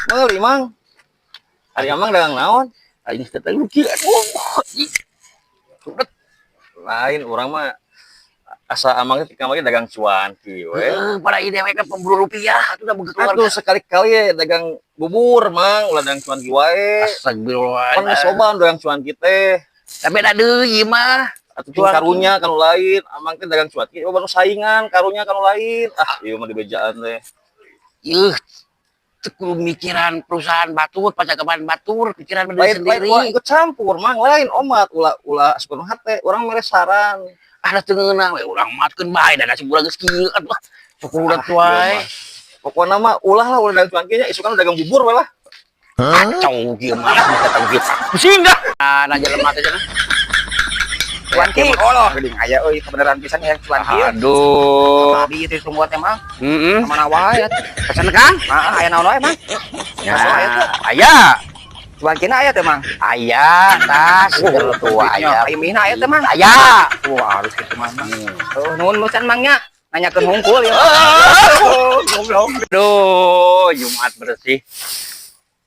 Meuli, Mang. Ari Amang dagang naon? Aing teh lu kieu, aduh. Ih. Lain, urang mah asa Amang teh kamari dagang cuanki we. Heeh, pada ieu dewek kan pemburu rupiah atuh da boga keluarga. Atuh sekali-kali ya dagang bubur, Mang, ulah dagang cuanki wae. Astagfirullah. Pan geus loba nu dagang cuanki teh. Tapi da deui ieu mah. Atuh cing karunya kanu lain, Amang teh dagang cuanki loba nu saingan karunya kanu lain. Ah, ieu mah dibejaan teh. Yeuh, teu kudu mikiran perusahaan batur, pacagaban batur, pikiran diri Lain lain sendiri. Ulah ikut campur, Mang, lain omat ulah ulah asup hate, urang mere saran. Ah, da teu ngeunah we urang matkeun bae da nasib urang geus kieu atuh. Syukur udah Ah, wae. ieu mah. Pokokna mah ulah lah, ulah dagang cuanki nya, isukan dagang bubur we lah. Kacau kieu mah datang kieu. Pusing dah. Ah, na jelema teh cenah. Cuanki, oh geuning aya euy, kebenaran pisan ya cuanki. Aduh. Tadi itu tunggu teh, Mang. Heeh. Mana wae atuh. Pesen, Kang? Heeh, aya naon wae, Mang? Ya, Bakso aya teu? Aya. Cuankina aya teh, Mang? Aya, tas tua aya. Aya mihna aya teh, Mang? Aya. Wah, harus kitu mah, Mang. Oh, nuhun pisan, Mang, nya. Nanyakeun hungkul ya. Goblok. Aduh, Jumat bersih.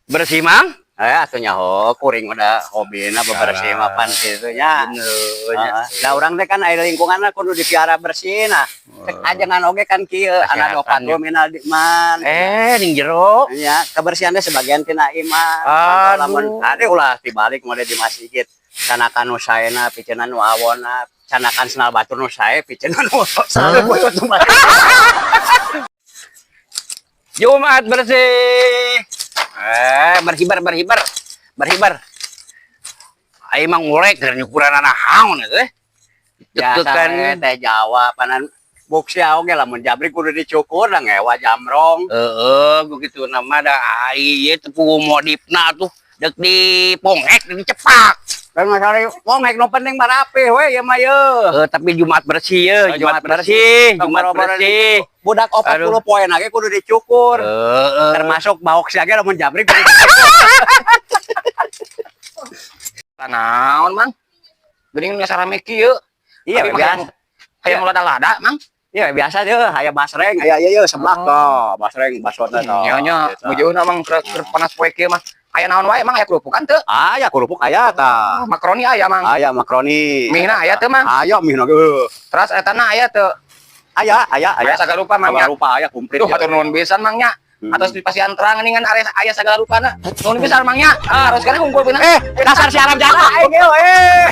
Bersih, Mang? Eh, atuh nyaho kuring udah hobina bebersih mah pan kitu nya. Bener. Heeh. Da urang teh kan aya lingkunganna kudu dipiara bersih, nah. Cek ajengan oge kan kieu anak Kesehatan, 40 minal iman. Eh, ning jero. Nya, kebersihan teh sebagian tina iman. Aduh. Lamun ade ulah dibalik mode di masjid. Canakan nu saena piceunna nu awonna, canakan sendal batur nu sae piceunna nu sae. Jumat bersih. Eh, berhibar berhibar. Berhibar. Aing mah ngulek keur nyukuran anak haon teh. Biasa Deg-degan. We teh Jawa panan buksia oge lamun jabrik kudu dicukur da ngewa jamrong. Heeh, begitu nama da ai ieu teu puguh modifna tuh dek dipongek dicepak. Kan masalah pongek nu penting mah rapih we ieu mah yeuh. Eh, tapi Jumat bersih ya, Oh, Jumat Jumat bersih, Jumat Boro-boro bersih. Budak 40 poe ge kudu dicukur. Heeh. Termasuk baok sia ge lamun jabrik kudu dicukur. Naon, Mang? Geuning nu rame kieu. Iya Abi mah biasa. Hayang lada-lada, Mang. Iya biasa deh, aya basreng, aya ieu ieu seblak toh, basreng basotna toh. Nya nya, Gitu. mujuhna, Mang, keur keur panas poe kieu mah. Aya naon wae, Mang? Aya kerupukan teu? Aya kerupuk aya tah. Ah, makaroni aya, Mang? Aya makaroni. Mihna aya teu, Mang? Aya mihna ge. Terus eta na aya teu? Aya, aya, aya. Aya sagala rupa, Mang, Segala nya. rupa aya komplit. Duh, hatur nuhun pisan, Mang, nya. Atos di pasihan terang geuningan area aya sagala rupana. Nuhun pisan, Mang, nya. Ah, harus kana hungkul beuna. Eh, dasar si Arab jana aing ieu eh.